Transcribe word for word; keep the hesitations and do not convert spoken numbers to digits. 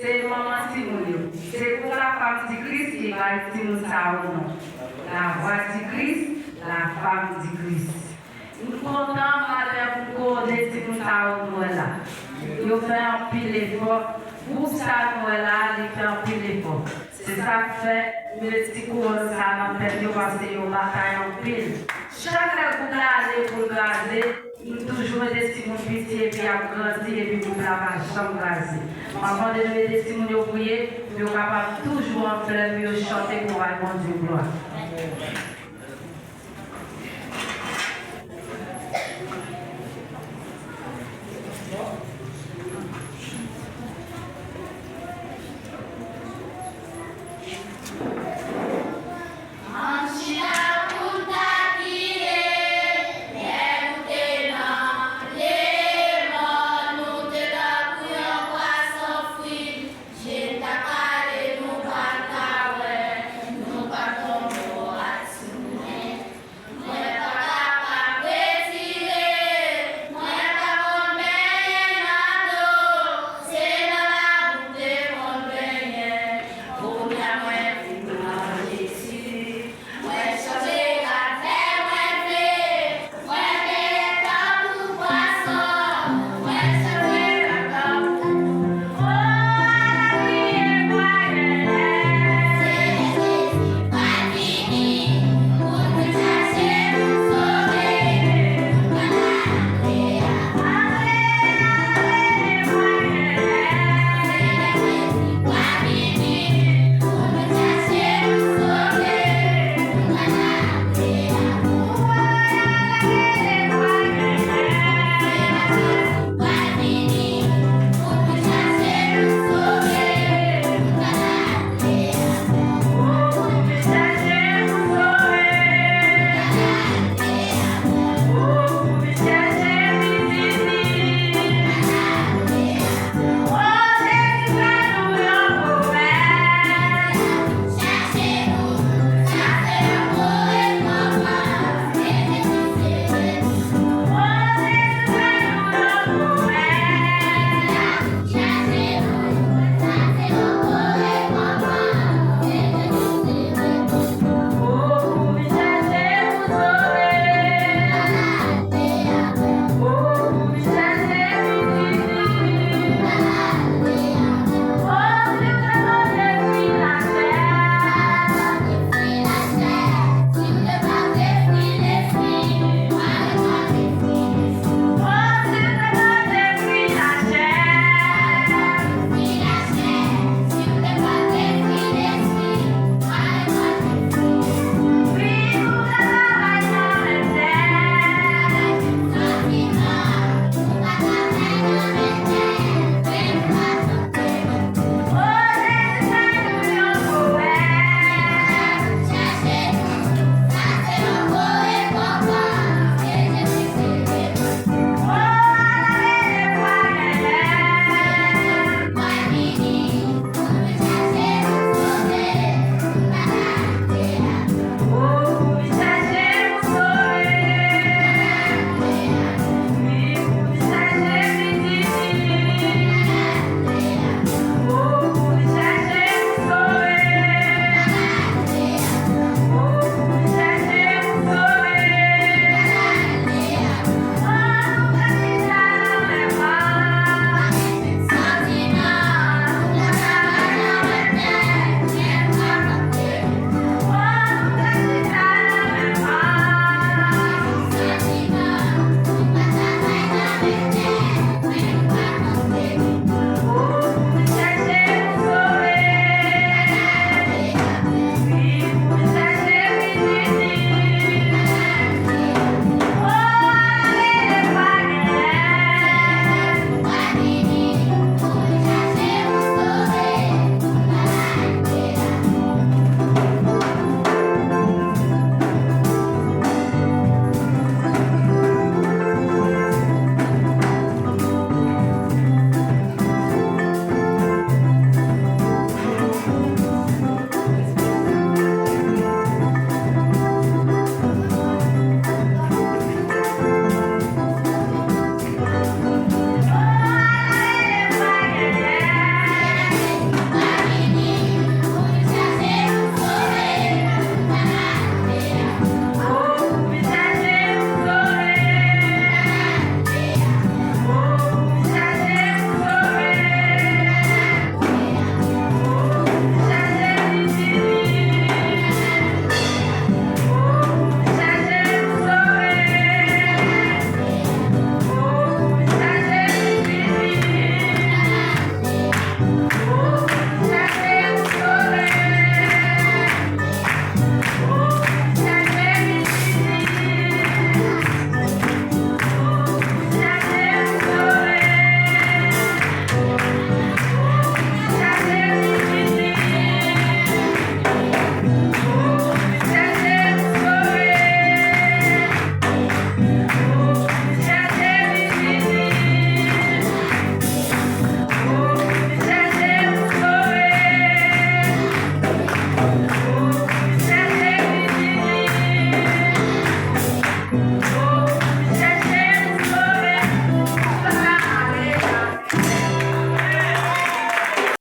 Se manman timoun yo. Se pou la femme du Christ ki bay timoun sa yo non. La voix du Christ, la femme du Christ. M kontan maten pou kouwone timoun sa yo nou wè la. Yo fè anpil efò. Gwoup sa nou wè la, li fè anpil efò. Se sa k fè m met ti kouwòn sa nan tèt yo, paske yo batay anpil. Chak lè gwoup la ale pou l kraze, m toujou mete timoun piti epi y ap grandi epi gwoup la pa janm kraze. M ap mande nou ede timoun yo priye pou yo kapab toujou an flè, pou yo chante pou bay Bondye glwa.